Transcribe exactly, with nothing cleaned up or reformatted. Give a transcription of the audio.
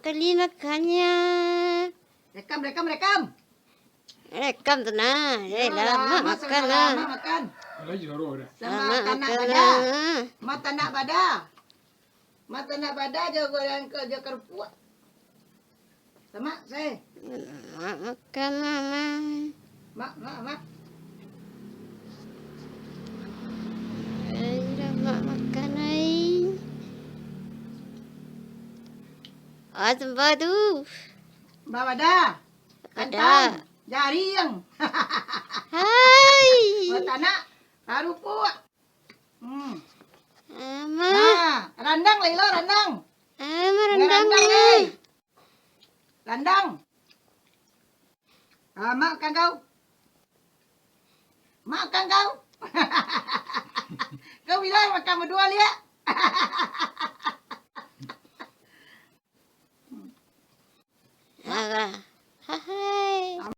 Kali makannya. Rekam, rekam, rekam. Rekam tu nah. Eh, Yo, lamak makan lah. Lamak makan. Alah, jaro dah. Sama tanak bada. Ma tanak bada. Ma tanak bada jo goreng ko jo karupuak. Sama, saya. Mak makan, Mama. Mak, mak, mak. Ai, dah mak makan, ai. Ah, sembah tu. Sembah bada. Bada. Kantang. Jaring. Hai. Ma tanak. Karupuak. Hmm. Ama. Nah, randang lah, Ilo, randang. Ama, randang, randang ni. Randang. Ah, mak makan kau. Mak makan kau. Kau bilang makan berdua liak. Ama. Hai.